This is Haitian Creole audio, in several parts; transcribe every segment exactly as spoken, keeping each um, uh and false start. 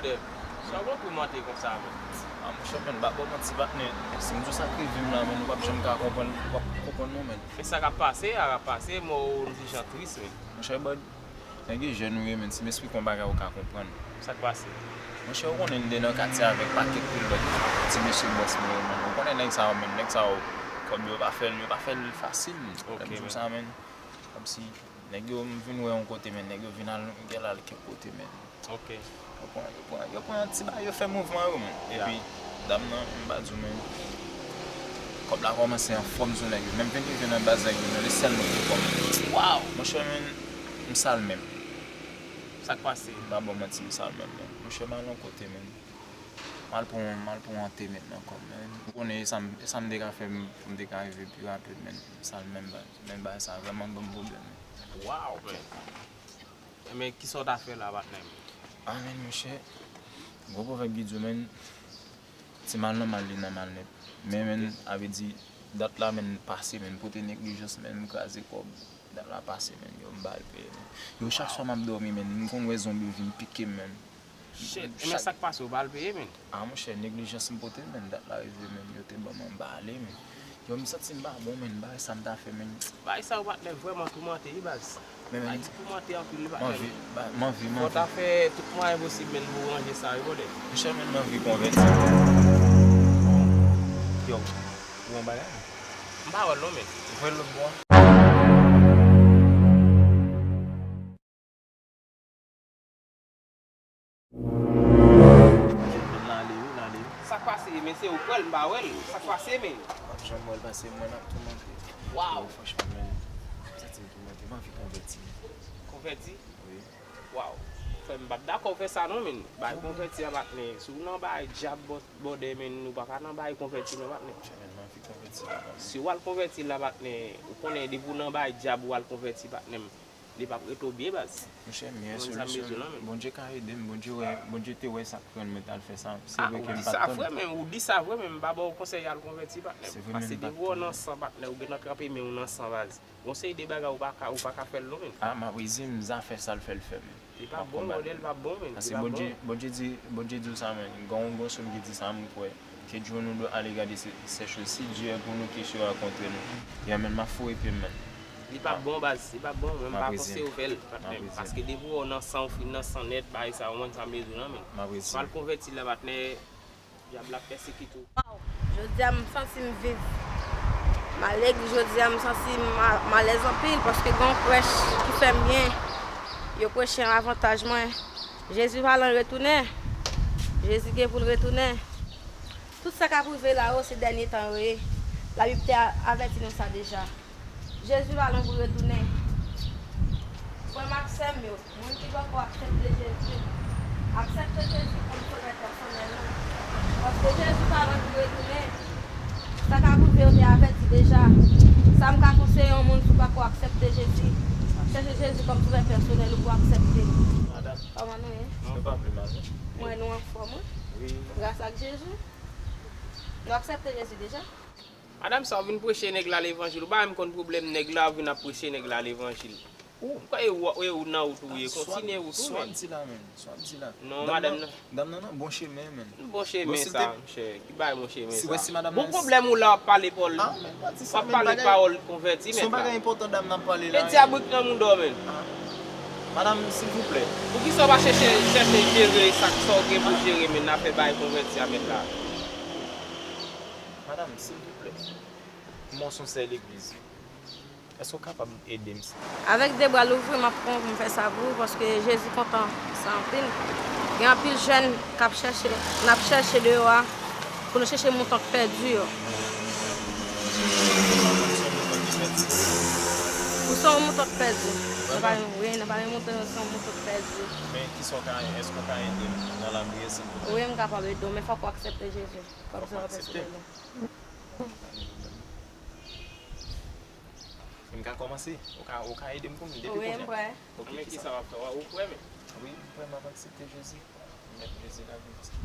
Sa w konn toumante konsa, men. Ah, monchè, men, m pa ba w manti, patnè. Si m di w sa k rive m la, men, ou p ap janm ka konprann, ou p ap konprann non, men. Men sa k ap pase a, k ap pase, men w ti jan tris, men. Monchè, bòd, nèg yo jèn ou ye, men, si m esplike w yon bagay, ou ka konprann. Sa k pase? Monchè, ou konnen m te nan katye avèk pakèt pil lòt ti mesye bòs mwen yo, men. Ou konnen nèg sa yo, men, nèg sa yo, kòb yo pa fè l, yo pa fè l fasil, men. Ok, men. Lè m di w sa, men. Kòmsi nèg yo m vin wè yon kote, men nèg yo vin al, gen al kèk kote, men. Ok. Yo pran, yo pran, yo pran ti bagay, yo fè mouvman yo, men. Yeah. Epi, dam nan, m pa di w, men, kòb la kòmanse an fòm sou nèg yo. Menm vin rive nan baz nèg yo, men li sèlman ki fòm. Wow! Monchè, men, m sal menm. Sa k pase? M pa ba w manti, m sal menm, men. Monchè, m al yon kote, men. M al pran, m al pran yon te met nan kò m, men. Ou konnen, e sa m, e sa m te ka fè m, pou m te ka rive pi rapid, men. M sal menm, baz. Men bagay sa vrèman ban m pwoblèm, men. Wow, men. Men kisa w ta fè la, patnè m? Ah, men, monchè, gwo pwovèb ki di w, men, ti mal nan mal, li nan mal nèt. Men, men, sa vle di, dat la, men, pase, men, pote neglijans, men, m kraze kòb. Dat la pase, men, yo, m ba l peye, men. Yo, chak swa m ap dòmi, men, m konn wè zonbi vin pike m, men. Shit, e men sa k pase, ou ba l peye, men? Ah, monchè, neglijans m pote, men, dat la rive, men, yo te ban m anba ale, men. Yo, m santi m pa bon, men, bagay sa m ta fè, men. Bagay sa yo, patnè, vrèman toumante, wi, baz. Men, men, bagay sa toumante anpil, wi, patnè. M anvi, ba, m anvi, m anvi. Fò w ta fè tout mwayen posib, men, pou w ranje sa, wi, brother. Monchè, men, m anvi konvèti. Yo, ou wè yon bagay? M pa wè l non, men. Ou wè l lòt bò a? L ale wi, l ale wi. Sa k pase, men se ou k wè l, m pa wè l. Sa k pase, men? M ap janm wè l pase mwen ap toumante. Waw! Yo, franchman, men, m santi m toumante, m anvi konvèti. Konvèti? Wi. Waw! Frè m, m p ap dakò w fè sa non, men. Bay konvèti a, patnè. Si w nan bay dyab bò-, bòdè, men, ou pa ka nan bay konvèti non, patnè. Monchè, men, m anvi konvèti la, patnè. Si w al konvèti la, patnè, ou konnen depi w nan bay dyab, ou al konvèti, patnè m. Li p ap rete w byen, baz. Monchè, m gen yon solisyon. Bondye ka ede m. Bondye wè, Bondye te wè sa k pran mwen t al fè sa. Se vre ke m pa t tann. Ah, ou di sa vre, men, ou di sa vre, men m pa ba w konsèy al konvèti, patnè. Se vre, men m pa t tann. Paske depi w nan san, patnè, ou gentan tranpe men w nan san, baz. Gon seri de bagay ou pa ka, ou pa ka fè l non, men. Ah, m ap rezi m, zafè sa l fè l fè, men. Li p ap bon, brother, li p ap bon, men. Paske Bondye, Bondye di, Bondye di w sa, men. Gon, gon sòm ki di sa, m kwè. Que Dieu nous donne à regarder ces, ces choses. Si Dieu est pour nous, qui sera contre nous? Ya, men, m ap foure pye m, men. Li p ap bon, baz, li p ap bon, men m pa panse w fè l, patnè. Paske depi w nan san, w fin nan san nèt, bagay sa, ou konn sa m bezwen an, men. Si w al konvèti la, patnè, dyab la ap pèsekite w. Waw, jodi a m santi m viv. M alegri jodi a, m santi m a-, m alèz anpil, paske gen yon prèch ki fè m byen. Yo preche an avantaj mwen. Jezi va lan retounen. Jezi gen pou l retounen. Tout sa k ap rive la yo, se dènye tan yo ye. Labib te a-, avèti nou sa deja. Jezi va lwen pou retounen. Frè m ak sè m yo, moun ki poko aksepte Jezi, aksepte Jezi kòm sovè pèsonèl nou. Paske Jezi va lwen pou retounen. Sa k ap rive yo te avèti deja. Sa m ka konseye yon moun, si w poko aksepte Jezi, chèche Jezi kòm sovè pèsonèl ou pou aksepte. Madanm. Kòman nou ye? Nou pa pi mal, non? Mwen, nou anfòm, wi. Wi. Gras ak Jezi. Nou aksepte Jezi deja. Madanm sa, w vin preche nèg la levanjil. Ou pa menm konn pwoblèm nèg la, w vin ap preche nèg la levanjil. Ou kwè e ou, e ou nan wout ou ye, kontinye wout ou, men. Sa w ap di la, men? Sa w ap di la? Non, madanm nan. Dam nan nan bon chemen, men. Bon chemen sa, monchè. Ki bagay bon chemen sa? Bon, pwoblèm ou la, w ap pale pawòl, w ap pale pawòl konvèti, men. Se yon bagay enpòtan dam nan ap pale la. E dyab rik nan mouda w, men. Madanm, silvouplè. Poukisa w pa chèche, chèche jere sa k, sa w gen pou jere, men, nan afè bagay konvèti a, mèt la? Madanm, silvouplè. Mwen se yon sè legliz. Èske w kapab ede m? Avèk de bra louvri, m ap pran pou m fè sa pou ou, paske Jezi kontan sa anpil. Gen anpil jèn k ap chèche, n ap chèche deyò a, pou nou chèche mouton k pèdi yo. Ou se yon mouton k pèdi. Ou se yon mouton k pèdi. Nou pa menm, wi, nou pa menm mouton, ou se yon mouton k pèdi. Men kisa w ka, èske w ka ede m nan lapriyè, silvouplè? Wi, m kapab ede w, men fòk ou aksepte Jezi kòm sovè pèsonèl ou. M ka kòmanse? Ou ka, ou ka ede m pou m depi kounye a? Wi, m prè. Ok, men kisa w ap fè? Ou prè, men? Wi, m prè, m ap aksepte Jezi. M mèt Jezi lavi m, paske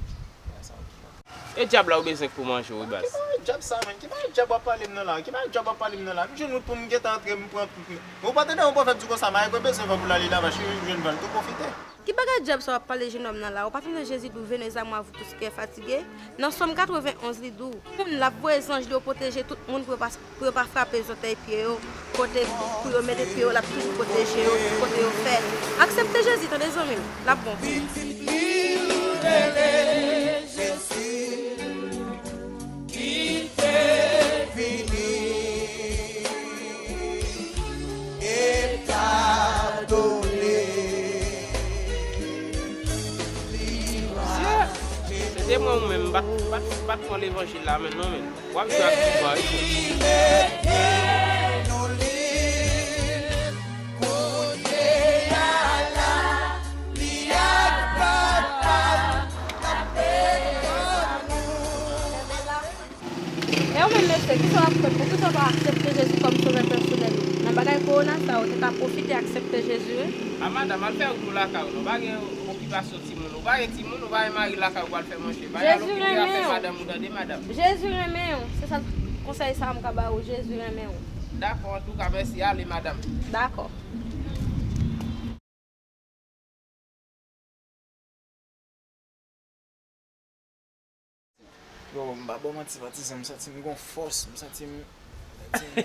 bagay sa yo ki mal. E dyab la ou bezwen pou manje w, wi, baz. Ki bagay dyab sa, men? Ki bagay dyab w ap pale m nan la? Ki bagay dyab w ap pale m nan la? M jwenn wout pou m gentan antre, m pran, men ou pa tande yon pwofèt di konsa, malgre bezwen van pou l ale lavache, m jwenn van, l tou pwofite. Ki bagay dyab sa w ap pale jennonm nan la? Ou pa tande Jezi di w, venez à moi, vous tous qui êtes fatigués? Nan Sòm katrevenn onz, li di w, moun l ap voye zanj li yo pwoteje tout moun pou yo pa, pou yo pa frape zòtèy pye yo, kote pou yo mete pye yo, l ap toujou pwoteje yo, tout kote yo fè. Aksepte Jezi, tande zanmi m, l ap bon pou ou. Ki te vini e t adore li. Mesye, se te mwen ou menm, m pa t, m pa t, m pa t pran levanjil la menm non, menm. W ap jwe ak ti bwa wi. Kounye a la, li ak Papa l ap devan nou. E ou menm mesye, kisa w ap kwè? Poukisa w pa aksepte Jezi kòm sovè pèsonèl ou? Nan bagay kowona sa, ou te ka pwofite aksepte Jezi wi. A madanm, al fè wout ou lakay ou non, pa gen okipasyon timoun, ou pa gen timoun, ou pa gen mari lakay ou pral fè manje, pa gen al okipe afè madanm ou tande madanm. Jezi renmen w, se sèl konsèy sa a m ka ba ou, Jezi renmen w. Dakò, antouka mèsi, ale madanm. Dakò. Yo, m pa ba w manti, patizan, m santi m gon fòs, m santi m, m santi m.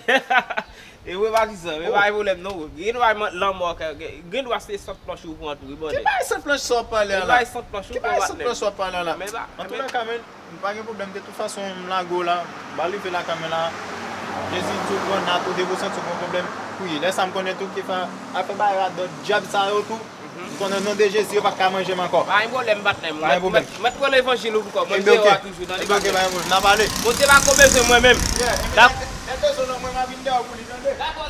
E vre, patizan, men pa gen pwoblèm non. Gen dwa lanmò, gen dwa se sant klòch ou pran tou wi, bòdè. Ki bagay sant klòch sa w ap pale a la? Ki bagay sant klòch ou pran, patnè? Ki bagay sant klòch sa w ap pale a la? Men pa, men pa, men pa gen pwoblèm, de tout fason, m lage w la, m pa rive lakay mwen la. Jezi di w pran nat ou, depi w santi w gon pwoblèm, priye. Lè sa m konnen tou ke afè bagay radòt dyab sa yo tou, m konnen nan non de Jezi, yo pa ka manje m ankò. Pa gen pwoblèm, patnè m. Pa gen pwoblèm. Mèt, mèt pran levanjil ou pou kò. Mwen m dèyè w toujou, tande patnè m. Ebyen, oke, pa gen pwoblèm. N ap ale. Bondye pa ko bezwen mwen menm. Yeah, ebyen, lè, lè bezwen nan mwen, m a vin dèyè w pou li, tande. Dakò,